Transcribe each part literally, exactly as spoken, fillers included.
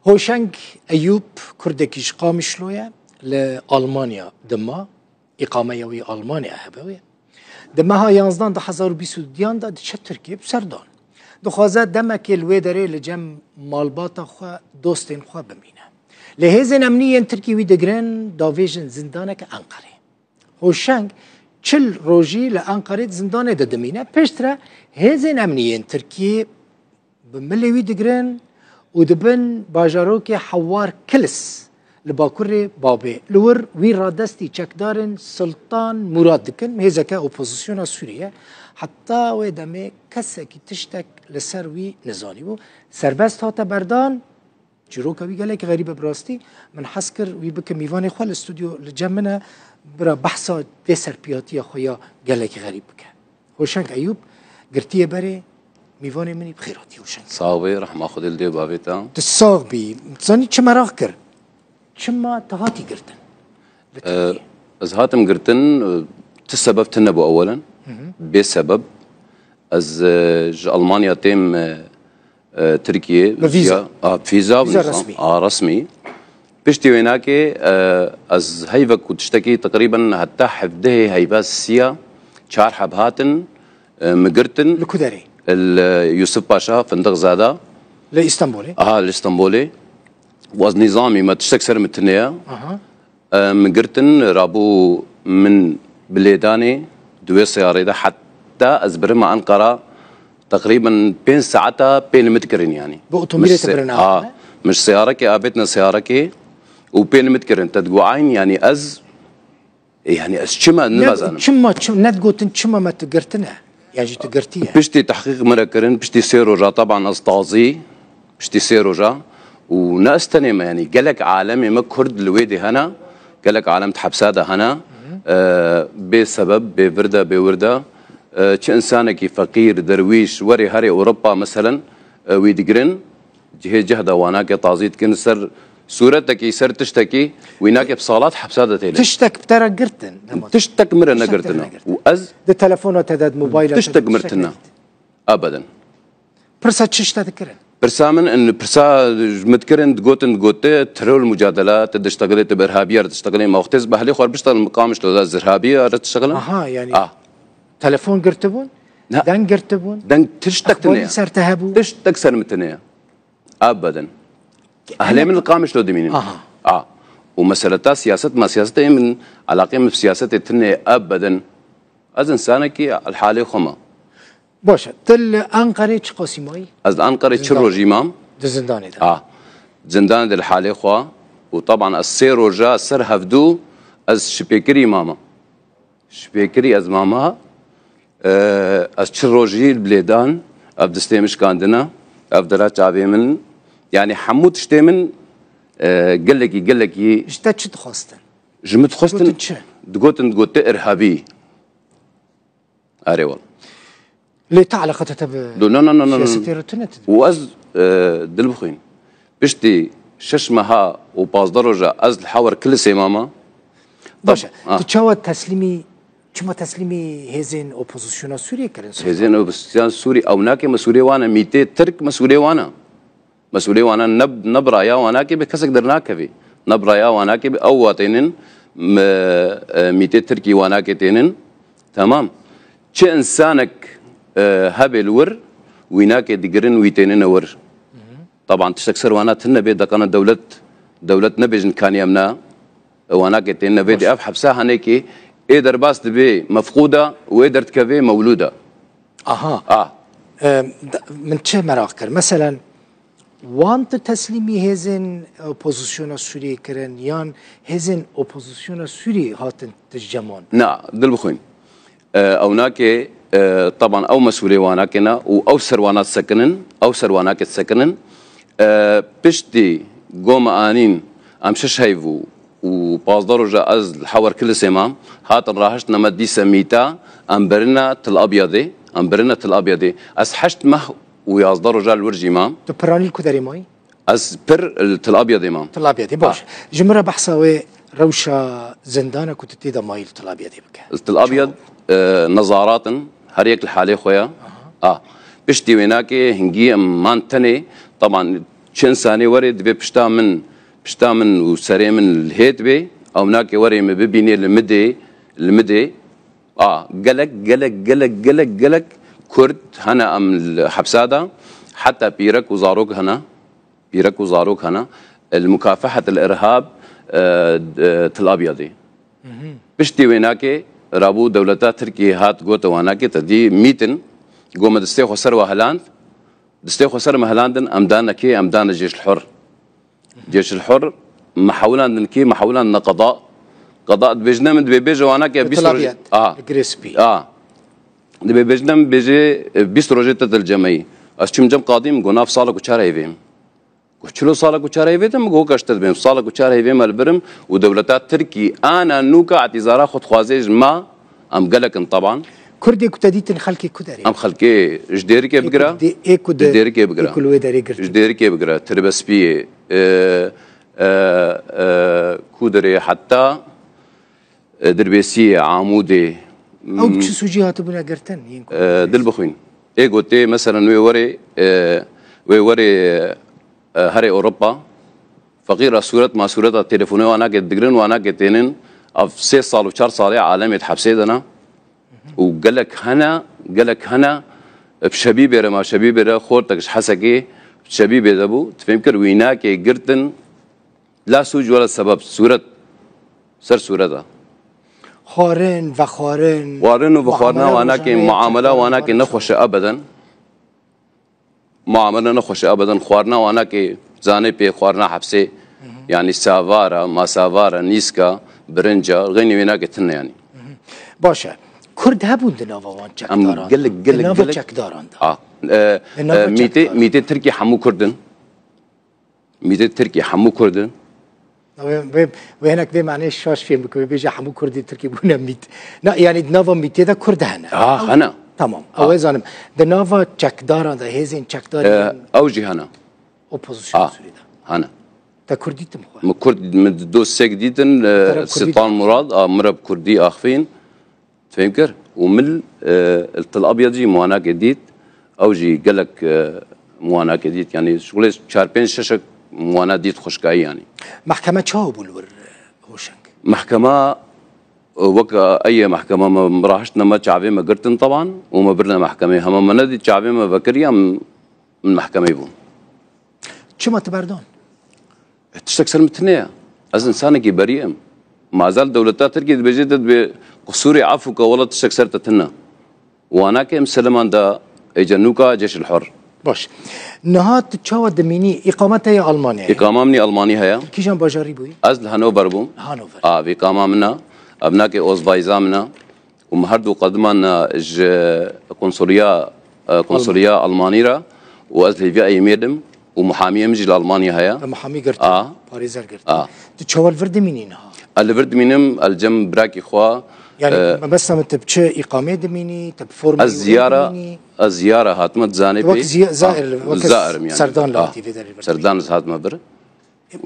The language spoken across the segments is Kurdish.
Hoşeng Eyûp, kurdekî ji Qamişlo ye, li Almanya dima, îqameya wî Almanya hebe wê. Di meha yanzdan du hezar û bîst û duyan de diçe Tirkiye bi serdan. Dixwaze demekê li wê derê li cem malbata xwe, dostên xwe bimîne. Lê hêzên emnî yên Tirkî wî digirin, davêjin zindaneke Enqerê. Hoşeng çil rojî li Enqerê di zindanê de dimîne. Piştre hêzên emnî yên Tirkiyê bi milê wî digirin û dibin bajarokê Hewar Kilis li bakurê Babê. Li wir wî radestî çekdarên Sultan Murad dikin, hêzeke opozisyona Sûrî ye. Heta wê demê kesekî tiştek li ser wî nizanîbû. Serbest hate berdan, çîroka wî gelek xerîb e bi rastî. Min hez kir wî bikim mîvanê xwe li stûdyo li cem min e. Bira behsa vê serpiyatiya xwe ya gelek xerîb bike. Hoşeng Eyûp girtiye berê, mîvanê min î, bi xêr hatî Hoşeng. Sax bî, rehma Xwedê li dê bavê te. Tu sax bî. Zanî çi meraq kir? Çima tu hatî girtin? Li Ee, Tirkiyê. Ez hatim girtin, e, ti sebeb tune bû ewelen. Hı hı. Bê sebeb. Ez, e, ji Almanya têm, e, e, Tirkiyê. Bi vîza? Ya, a, vîza, Vîza nizam. Resmî. A, resmî. Piştî wênakê, e, ez heyvek û tiştekî teqrîben heta hevdehê heyva siya çar heb hatin, e, min girtin. Li ku derê? Li Yusuf Paşa, Fındıkzade. Li Îstanbulê? Aha, li Îstanbulê. Waz nîzamî me tiştek ser min tune ye. Aha. E, min girtin, rabû min bi lêdanê di wê seyarê de heta ez birima Enqera teqrîben pênc saeta pê nimit kirin yanî. Bi otomobîlê te birine ha, hatine? Min ji seyarekê avêtine seyarekê û pê nimit kirin. Te digo eyn yanî ez, e, yanî ez çima Ne, nimezanim. Çima, çim-, ne digotin çima me tu girtine? Ya jî tu girtiye. Piştî tehqîq min re kirin, piştî sê roja, teban ez tazî, piştî sê roja û ne ez tenê me, yanî gelek alemê me Kurd li wê dê hene, gelek alem di hepsa de hene, e, bê sebeb, bê vir de, bê wir de, e, çi insanekî feqîr, derwîş, werê herê Ewropa meselen, e, wî digirin, cihê cih de wanakê tazî dikin, ser sûretekî, ser tiştekî, wî nake bi salat hepsa de têle. Tiştek bi te re girtin, nema? Tiştek min re Tiştek te negirtine. Negirtin. Û ez Di telefona te de, di mobayla te de tiştek min tiştek tine. Negirtin. Ebeden. Pirsa çi ji te dikirin? Pirsa min, in, pirsa ji min dikirin, digotin, digote, terör mücadele, te diştegilê, te bi irhabiya re diştegilê, ma wextê ez behlê xwe re biştegilin, bi Qamişlo de ez irhabiya re diştegilim? Aha, yanî Ah. Telefon girtibûn? Ne. Deng girtibûn? Deng tiştek tine Exbarî ye. Ser te hebû? Tiştek ser min tine ye. Ebeden. Ehlê min li Qamişlo dimînin. Aha. A. Û meseleta siyaset, ma siyasetê min, eleqê min bi siyasetê tine ebeden. Ez insanekî li halê xwe me. Baş e. Tu li Enqerê çi qasî mayî? Ez li Enqerê çi Zindan. Rojî mam? Di zindanê de. A. Zindanê de li halê xwe. Û teban ez sê roja ser hevdû ez şipêkirî mama. Şipêkirî ez mama, e, ez çi rojî li bilêdan, ev distê min şikandine, ev dera çavê min, yanî hemû tiştê min, e, gelekî, gelekî Ji te çi dixwastin? Ji min dixwestin, Digotin çi? Digotin, digotin irhabî. Erê wal. Lê te eleqeta te bi Do, no, no, no, no, no. Siyasetê re tune tu Û ez, e, dil bixwîn. Piştî şeş meha û pazdeh roja ez li Hawer Kilisê mama. Baş e. Tab-, ah. Tu çawa teslîmî, çima teslîmî hêzên opozisyona Sûriyê kirin? Hêzên opozisyona Sûrî, ew nake mesûlê wan e, mîtê Tirk mesûlê wan e. Mesûlê wan e, ne, ne bi raya wan nake be kesek dernakeve. Ne bi raya wan nake be ew watênin, me, e, mîtê Tirkî wan nake tênin. Temam. Çi insanek, e, hebe li wir, wî nake digirin, wî tênine wir. Teban tiştek ser wana tune bê, deqana dewlet, dewlet nebêjin kanî em ne, e, wanakê tênine vê Baş. Dê ev hepsa hanekê, ê derbas dibê mefqûda û ê derdikevê mewlûda. Aha. A. E, d-, min çi meraq kir? Meselen, wan tu teslîmî hêzên opozisyona Sûriyê kirin, yan hêzên opozisyona Sûriyê hatin tu ji cem wan? Na, dil bixwîn. E, ew nake, e, teban ew mesûlê wanakê ne û ew ser wana disekinin, ew ser wanakê disekinin. E, piştî goma anîn em şeş heyv û, û pazdeh roja ez li Hawer Kilisê mam, hatin rahiştine me dîse mîta, em berine Til Abyadê, em berine Til Abyadê. Ez heşt meh û yazdeh roja li wir jî mam. Tu piranî li ku derê mayî? Ez pir li Til Abyadê mam. Til Abyadê, baş. Ha. Ji min re behsa wê rewşa zindana ku tu tê de mayî li Til Abyadê bike. Til Abyad, Çawa? E, nezarat in, her yek li halê xwe ye. Aha. A. Piştî wênakê hingî em man tenê, teban Çi insanê were divê pişta min, pişta min û serê min li hêt bê, ew nake were min bibînê li midê, li midê. A, gelek, gelek, gelek, gelek, gelek Kurd hene em li hepsa de, heta pîrek û zarok hene, pîrek û zarok hene, li mukafehet el irhab, e, e, Til Abyadê. Piştî wê nake, rabû dewleta Tirkiyê hat gote wana ke te dî mîtin, go me distê xwe ser we heland, distê xwe ser me helandin, em dane kê, em dane Cêşil Hur. Cêşil Hur, me hewlandin kê, me hewlandine qeda. Qeda dibêjine min dibê bêje wana ke Li bîst Tel rojê. Abyad, A. Li Girê Spî. A. Dibê bêjine min bêje, e, bîst rojê te dil cemeyî. Ez çûm cem qadî, min got nav salek û çar heyvê min. Got çilo salek û çar heyvê te? Min got weka ji te dibêm. Salek û çar heyvê me li birim û dewleta Tirkî ana nûka îtîzara xwe dixwaze ji me, em gelek in teban. Kurdê ku te dîtin xelkê ku derê? Em xelkê ji Dêrikê Ê ku bigire. dê-, ê ku Ji de-, Dêrikê bigire. ê ku li wê derê girtin? Ji Dêrikê bigire. Tirbespiyê, e, e, e, ku derê heta, e, Dirbêsiyê, Amûdê. Ew bi çi sûcî hatibûne girtin? Yên ku E, dil bixwîn. Ê gotê, meselen wê werê, e, wê werê, e, herê Ewropa. Feqîra sûret ma sûreta telefonê wan nake digirin, wan nake tênin. Ev sê sal û çar salê alemê di hepsê de ne. Û gelek hene, gelek hene, bi şebîbê re ma şebîbê re xortek ji Hesekê bi şebîbê de bû. Tu fêm kir, wî nake girtin. La sûc were sebeb, sûret, ser sûreta. Xwarin, vexwarin, Xwarin û vexwarina muamele wan nake, rojane, muamela wan nake çekdaran, nexweş e ebeden. Muamele nexweş e ebeden. Xwarina wan nake, zanê pê xwarina hepsê. Yanî savara, masavara, nîska, birinca, xeynî wê nake tune yanî. Baş e. Kurd hebûn di nava wan Em çekdaran de? gelek, Di gelek, nava gelek çekdaran de? A, e, Di nava e, mîtê, çekdaran. mîtê Tirkî hemû Kurd in. Mîtê Tirkî hemû Kurd in. Wê, wê, wê hinek vê manê şaş fêm bike, wê bêje hemû Kurdê Tirkî bûne mît. Na, yanî di nava mîtê de Kurd hene. Ha, Ew, hene. Tamam, Ha. ew ê zanim. Di nava çekdaran de, hêzên çekdarî Ee, yên ew jî hene. opozîsyona Ha, Sûrî de. hene. Te Kurd dîtim xwe? Min Kurd, min dost sek dîtin, e, Te re Kurdî Sultan de. Murad, a, min re bi Kurdî axivîn. Fêm kir? Û min, e, li Til Abyad jî muanakê dît, ew jî gelek, e, muanakê dît. Yanî şixulê çar pênc şeşek muana dît xweşkayî yanî. Mehkeme çawa bû li wir, e, Hoşeng? Mehkema, e, wek, e, eye mehkema me, me rahiştine me çavê me girtin teban û me birine mehkemê. Hema me nedît çavê me vekiriya, min mehkemê bûm. Çima tu berdan? E, tiştek ser min tune ye. Ez insanekî berî im. Mazel dewleta Tirkiyê dibêje te dibê qisûrê efû ke wela tiştek ser te tune. Wana ke em seleman da êce nûka Ceşil Hor. Baş. Niha tu çawa dimînî? Îqama te ya Almanyayê? Îqama min ê Almanî heye. Li kîjan bajarî bûyî? Ez li Hanover bûm. Hanover. A, vî îqama min e. Ev nake Ozvayza min e. Û me her du qediman ji konsoliya, e, konsoliya Almanî re û ez hêviya Êmêr im û muhamiyê min jî li Almanya heye. Te muhamî girtin, A. parêzer girtin. A. Tu çawa li vir dimînî niha? Ez li vir dimînim, ez li cem birakî xwe, Yanî, e, mebesta min tu bi çi îqamê dimînî, tu bi formê Ez wê ziyara, dimînî? ez ziyara hatime, tu zanê Tu wek pê. ziya-, zair, A, wek zair im yanî. serdan li A. Tirkiyê de li vir dimînî. Serdan ez hatime vir.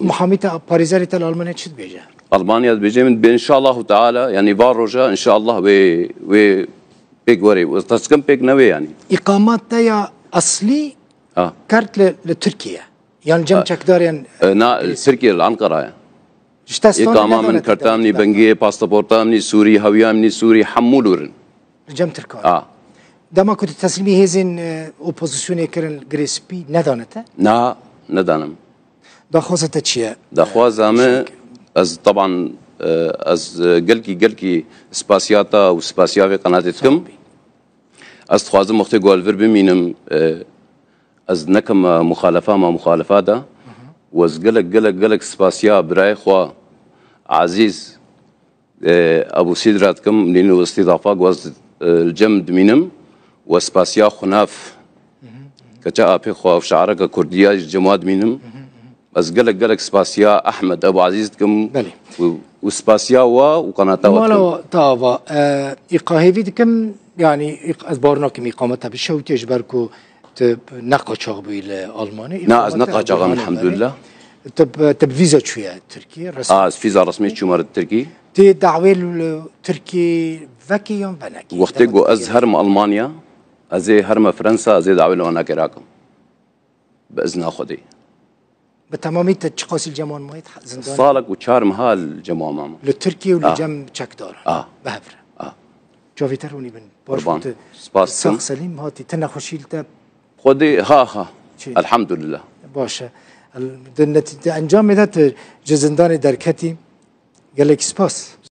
Muhamî te, parêzerê te li Almanya çi dibêje? Almanya dibêje min dibê inşallahu teala, yanî va roja inşallah wê, wê pêk werê. Ez teskim pêk newê yanî. Îqama te ya eslî Ha. kert li, li Tirkiye. Yan cem Ha. çekdarên E, na, Tirkiye li Ankara ye. Ji te standê Îqama min, nedane te kertamnî, dewletî bengiyê, pasaportamnî, Sûrî, hewiya min î Sûrî, hemû li wir in. Li cem Tirkan. A. Dema ku tu teslîmî hêzên, e, opozisyonê kirin li Girê Spî nedane te? Na, nedanim. Daxwaza te çi ye? Daxwaza me, ez teban, e, ez, e, gelkî, gelkî spasiya te û spasiya vê qenatê dikim. Sağ ol. Ez dixwazim wextê ku ez li vir bimînim, e, ez nekim, e, muxalefa ma muxalefa de. Hı hı. Û ez gelek, gelek, gelek spasiya birayê xwe ezîz, e, Ebû Sîd re dikim, nîno îstîdafa ku ez, e, li cem dimînim û ez spasiya xwe nav. Hı hı. Keça apê xwe ev şiareke kurdî ya ji cem wa dimînim. Hı hı, hı hı. Ez gelek, gelek spasiya Ehmed Ebû Ezîz dikim Belê. û, û spasiya wa û qenata wa Mala dikim. wa te ava, e, îqa hêvî dikim, yanî îq-, ez bawer nakim îqameta bişewitê ji ber ku tu ne qaçax bûyî li Almanî. Na, ez ne Îqameta qaçax im, Almanî elhemdulillah. Belê. Tu bi, tu bi vîza çûye Tirkiyê, resmî. A, ez vîza resmî çûme li Tirkî. Tê dawê li Tirkî vekî yan venekî? Wextê ku ez herim Almanya, ez ê herime Fransa, ez ê dawê li wan nakê rakim. Bi izna Xwedê. Bi temamî te çiqasî li cem wan mayî zindanê? Salek û çar meha li cem wan mama. Li Tirkiye û li Ah. cem çekdaran. Ah. Bi hev re. Ah. Çavî te ronî bin. Baş Qurban. Te Spas sax dikim. selîm hatî. Te nexweşî li te Xwedê ha ha. Çi? Elhamdulillah. Baş e. El-, di netî-, di encamê de tu ji zindanê derketî. Gelek spas.